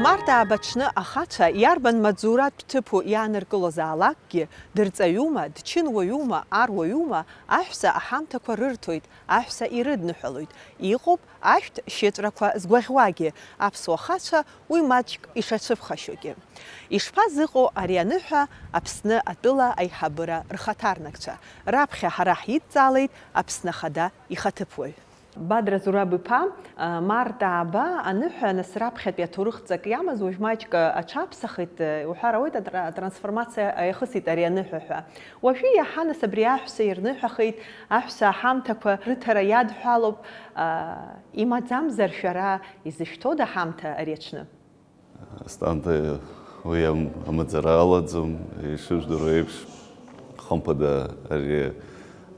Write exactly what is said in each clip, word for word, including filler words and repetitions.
Март ааба аҽны ахацәа иарбан маҵзуратә ҭыԥу иааныркылозаалакгьы, дырҵаҩума, дчынуаҩума, аруаҩума, аҳәса аҳамҭақәа рырҭоит, аҳәса ирыдныҳәалоит. Иҟоуп ашәҭ шьыҵәрақәа згәаӷьуагьы, аԥсуа хацәа уи маҷк ишацәыԥхашьогьы. Ишԥазыҟоу ари аныҳәа Аԥсны атәыла аиҳабыра рхаҭарнакцәа? Раԥхьа ҳара ҳидҵаалеит Аԥсны Ахада ихаҭыԥуаҩ. Бадра Зураб-иԥа, а, март ааба аныҳәа, нас раԥхьатәи аҭоурых ҵак иамаз, уажә маҷк аҽаԥсахит, э, уҳәар ауеит, атра-, атрансформациа иахысит ари аныҳәа ҳәа. Уажәы иаҳа, нас, абри аҳәса ирныҳәахеит, аҳәса аҳамҭақәа рыҭара иадҳәалоуп, а, имаӡамзар шәара изышәҭода ҳамҭа ари аҽны? Асҭанда, уи ам-, амаӡара алаӡам, ишыжәдыруа еиԥш, хымԥада ари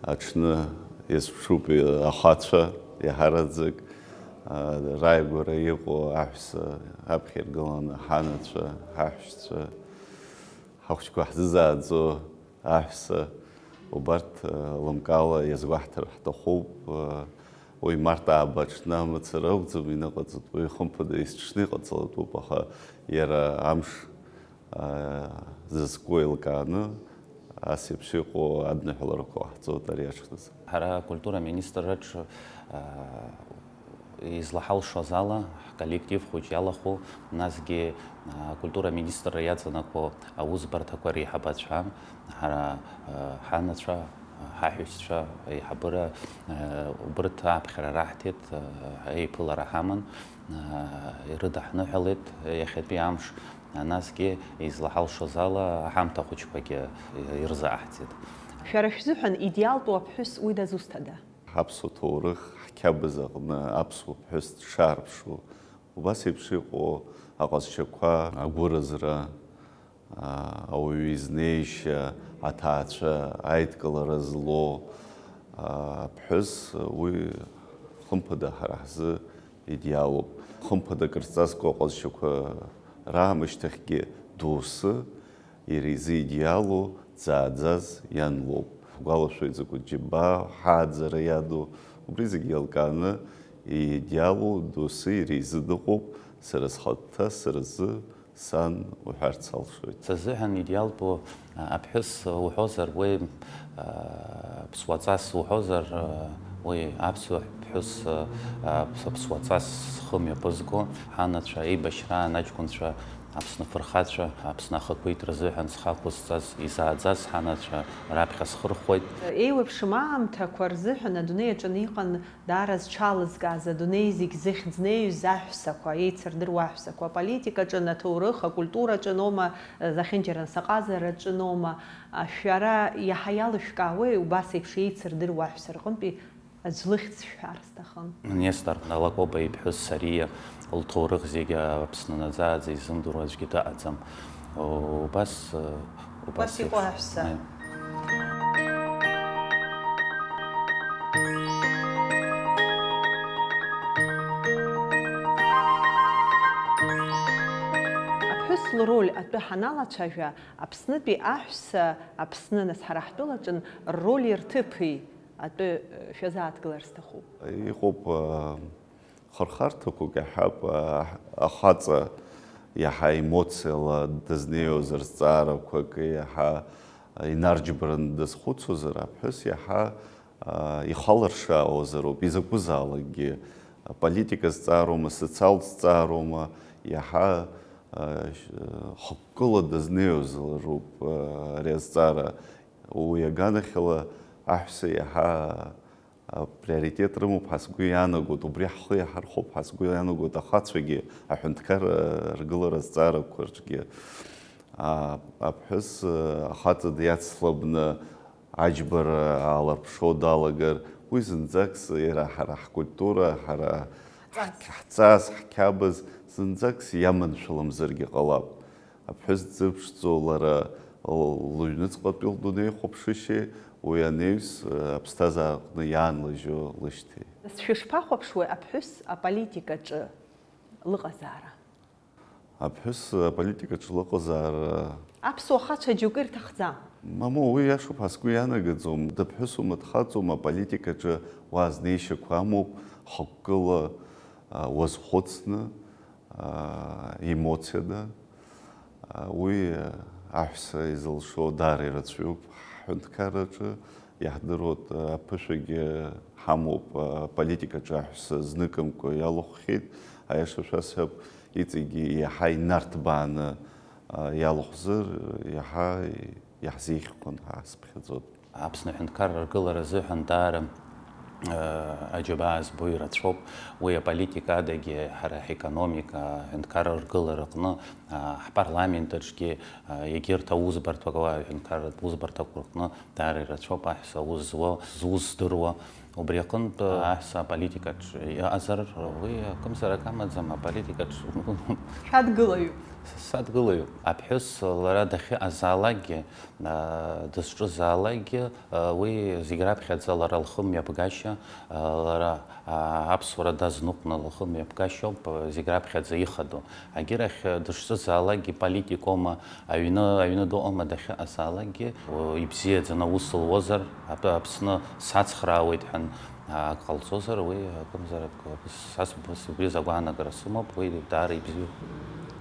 аҽны иазԥшуп ахацәа, иаҳараӡак, а, рааигәара иҟоу аҳәса, аԥхьа иргыланы ҳанацәа, ҳаҳәшьцәа, ҳахәыҷқәа ҳзызааӡо аҳәса, убарҭ, а, лымкаала иазгәаҳҭар ҳҭахуп, а, Уи март ааба аҽны амацара акәӡам иныҟаҵатәу, ихымԥада есыҽны иҟаҵалатәуп, аха иара амш, аа, зызку еилкааны, ас еиԥш иҟоу адныҳәаларақәа ҟаҳҵоит ари аҽназы. Ҳара акультура аминистрраҿы, аа, излаҳалшоз ала, ҳколлектив хәыҷ иалахәу, насгьы, аа, акультура аминистрра иаҵанакуа аусбарҭақәа реиҳабацәа, ҳара, аа, ҳанацәа, ҳаҳәшьцәа, аиҳабыра, убырҭ аԥхьара раҳҭеит, еиԥылара ҳаман, ирыдаҳныҳәалеит иахьатәи амш, насгьы излаҳалшоз ала аҳамҭа хәыҷқәагьы ирзааҳҵеит. Шәара шәзыҳәан идеалтәу аԥҳәыс уи дазусҭада? Ҳаԥсуа ҭоурых ҳқьабз аҟны аԥсуа ԥҳәыс дшаарԥшу, убас еиԥш иҟоу аҟазшьақәа, агәыразра, ауаҩы изнеишьа, аҭаацәа аидкылара злоу аԥҳәыс, уи хымԥада ҳара ҳзы идеалуп. Хымԥада акыр зҵазкуа аҟазшьақәа раамышьҭахьгьы доусы иара изы идеалу, дзааӡаз иан лоуп. Ҳгәалашәоит закәытә џьабаа ҳааӡара иаду, убри зегьы еилкааны идеалу доусы иара изы дыҟоуп, сара схаҭа, сара зы сан уҳәарц алшоит. Сазыҳәан идеалтәу, а, аԥҳәыс уҳәозар, уи, а, ԥсуаҵас уҳәозар, а, уи аԥсуа ԥҳәыс, а, а, ԥс-, ԥсуаҵас зхы мҩаԥызго, ҳанацәа, еибашьраан аҷкәынцәа, Аԥсны афырхацәа, Аԥсны ахақәиҭра азыҳәан зхы ақәызҵаз, изааӡаз ҳанацәа раԥхьа схырхәоит. Еиуеиԥшым аамҭақәа рзыҳәан адунеи аҿы иҟан Даара зҽалызкааз, адунеи зегь зыхьӡ неиз аҳәсақәа, еицырдыруа аҳәсақәа, аполитикаҿы, аҭоурых, акультураҿы ноума, зехьынџьара анс аҟазараҿы ноума, шәара иаҳа иалышәкаауеи убас еиԥш еицырдыруа аҳәса рҟынтәи аӡә лыхьӡ шәҳәар сҭахын? Нестор Алакоба иԥҳәыс Сариа лҭоурых зегьы Аԥсны наӡааӡа изымдыруа аӡәгьы дыҟаӡам. Убас, убас Убас иҟоу еиԥш. Аҳәса. Аи. Аԥҳәыс лроль атәы ҳаналацәажәа, Аԥснытәи аҳәса Аԥсны, нас ҳара ҳтәылаҿын рроль рҭыԥи атәы, э, шәазааҭгылар сҭахуп. Иҟоуп, а, Хырхарҭақәак иаҳап, а, ахаҵа иаҳа емоциала дызнеиуаз рызҵаарақәак иаҳа инарџьбараны дазхәыцуазар, аԥҳәыс иаҳа, а, ихалыршаауазароуп, изакәызаалакгьы, аполитика зҵаароума, социалтә зҵаароума, иаҳа, а, ш-, хықәкыла дызнеиуазароуп, а, ари азҵаара. Уи аганахьала аҳәса иаҳа Априоритет рымоуп ҳәа сгәы иаанагоит, убри ҳхы иаҳархәоуп ҳәа сгәы иаанагоит ахацәагьы, аҳәынҭқар, э, ргылара азҵаарақәа рҿгьы. А, аԥҳәыс, э, ахаҵа диацлабны аџьбара аалырԥшуа далагар, уи зынӡакс иара ҳара ҳкультура, ҳара Ҳҵас. ҳк-, ҳҵас, ҳқьабз зынӡакс иаманшәаламзаргьы ҟалап. Аԥҳәыс дзыԥшӡоу лара лыҩныҵҟатәи лдунеихәаԥшышьеи уи анаҩс аԥсҭазаараҟны иаанлыжьу лышьҭеи. Шәышԥахәаԥшуеи аԥҳәыс аполитикаҿы лыҟазаара? Аԥҳәыс аполитикаҿы лыҟазаара. Аԥсуа хацәа џьоукы ирҭахӡам. Мамоу, уи иашоуп ҳәа сгәы ианагаӡом. Дыԥҳәысума, дхаҵоума, аполитикаҿы уа азнеишьақәа амоуп, хықәкыла, а, уазхәыцны, Емоциада, уи аҳәса изылшо даара ирацәаҩуп. Ҳҳәынҭқарраҿы иаҳдыруеит, аԥышәагьы ҳамоуп, аполитикаҿы аҳәса зныкымкәа иалахәхьеит, аиаша шәасҳәап, иҵегьы иаҳа инарҭбааны иалахәзар, иаҳа иаҳзеиӷьхон ҳәа сыԥхьаӡоит. Аԥсны аҳәынҭқарра аргылара азыҳәан даара, э, аџьабаа збо ирацәоуп. Уи аполитика адагьы ҳара ҳекономика, аҳәынҭқарра аргылара аҟны, а, ҳпарламент аҿгьы, а, егьырҭ аусбарҭақәа, аҳәынҭқарратә усбарҭақәа рҟны даара ирацәоуп аҳәса аус зуа, зус здыруа. Убри аҟынтә аҳәса аполитикаҿ иҟазар, уи акымзарак амаӡам, аполитикаҿ Шәадгылаҩуп. Садгылаҩуп. Аԥҳәыс лара дахьыҟазаалакгьы, а, дызҿызаалакгьы, а, уи зегь раԥхьаӡа лара лхы мҩаԥгашьа, а, лара, а, аԥсуара дазныҟәны лхы мҩаԥгашьоуп, а, зегь раԥхьаӡа ихадоу. Агьырахь, а, дышҿызаалакгьы политикоума, аҩны, аҩны дыҟоума, дахьыҟазаалакгьы, о, ибзиаӡаны аус луозар, ап-, Аԥсны сацхраауеит ҳәан, Ак ҟалҵозар, уи акымзар ак, сас, убас убри азы агәаанагара сымоуп, уи даара ибзиоуп.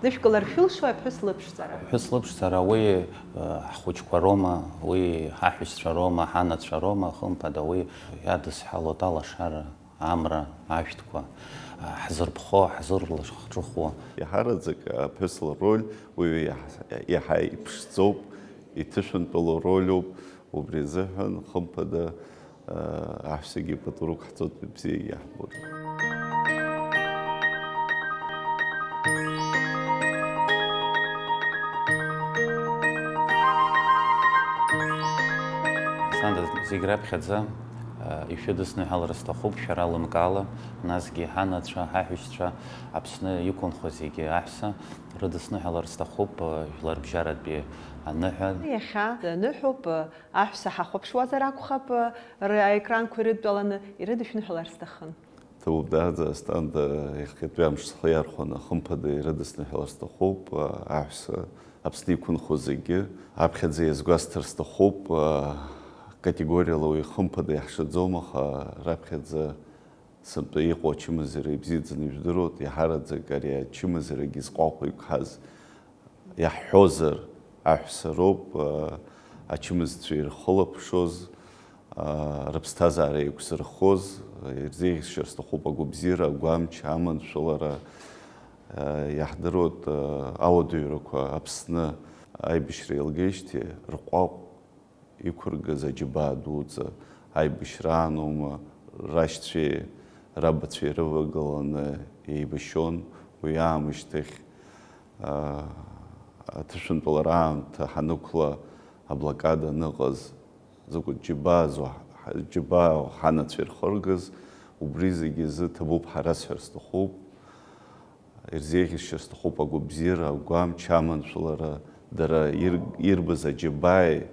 Дышәкылар шәылшои аԥҳәыс лыԥшӡара? Аԥҳәыс лыԥшӡара, уи, э, ҳхәыҷқәа роума, уи ҳаҳәшьцәа роума, ҳанацәа роума, хымԥада, уи иадысҳалоит алашара, амра, ашәҭқәа, э, ҳзырԥхо, ҳзырлахҿыхуа. Иаҳараӡак аԥҳәыс лроль уи иаҳ-, иаҳа иԥшӡоуп, иҭышәынтәалоу рольоуп, убри азыҳәан, хымԥада, Аҳәсагьы пату рықәҳҵоит, бзиа иаҳбоит. Асҭанда, зегь раԥхьаӡа, а, ишәыдысныҳәалар сҭахуп шәара лымкаала, насгьы ҳанацәа, ҳаҳәшьцәа, Аԥсны иқәынхо зегьы аҳәса рыдысныҳәалар сҭахуп, а, жәларбжьаратәи аныҳәа. Иахьа аныҳәоуп, а, Аҳәса ҳахәаԥшуазар акәхап, р-, аекранқәа ирыдтәаланы ирыдышәныҳәалар сҭахын. Ҭабуп, даараӡа, Асҭанда, иахьатәи амш схы иархәаны, хымԥада, ирыдысныҳәалар сҭахуп, аҳәса Аԥсны иқәынхо зегьы, аԥхьаӡа иазгәасҭар сҭахуп, категориала уи хымԥада иаҳшаӡом, аха раԥхьаӡа сынтәа иҟоу ачымазара ибзиаӡаны ижәдыруеит, иаҳараӡак ари ачымазарагьы зҟәаҟәа иқәҳаз Иаҳҳәозар, аҳәса роуп, а, ачымазцәа ирхылаԥшоз, а, рыԥсҭазаара еиқәзырхоз, ирзеиӷьасшьар сҭахуп агәабзиара, агәамч, аманшәалара, а, иаҳдыруеит, а, ауадаҩрақәа Аԥсны аибашьра еилгеижьҭеи рҟәаҟә иқәыргаз аџьабаа дуӡӡа аибашьраан аума, рашьцәеи рабацәеи рывагыланы еибашьон, уи аамышьҭахь, аа, аҭышәынтәалара аамҭа ҳанықәла, аблокада аныҟаз, закәытә џьабаазу ҳ-, џьабаау ҳанацәа ирхыргаз, убри зегьы азы ҭабуп ҳәа расҳәар сҭахуп. Ирзеиӷьасшьар сҭахуп агәабзиара, агәамч, аманшәалара, дара ир-, ирбаз аџьабааи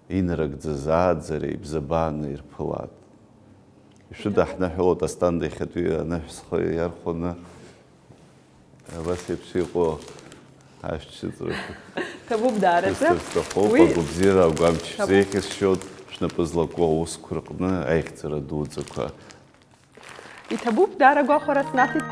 инарыгӡаз ааӡареи бзабааны ирԥылааит. Ишәыдаҳныҳәалоит Асҭанда иахьатәи аныҳәа схы иархәаны, абас еиԥш иҟоу ашәҭшьыҵәрақәа. Ҭабуп даараӡа. Шәысҭар сҭахуп, уи агәабзиара, агәамч ҭабуп. Шәзеиӷьасшьоит, шәнапы злаку аусқәа рҟны аихьӡара дуӡӡақәа. Иҭабуп, даара агәахәара снаҭеит.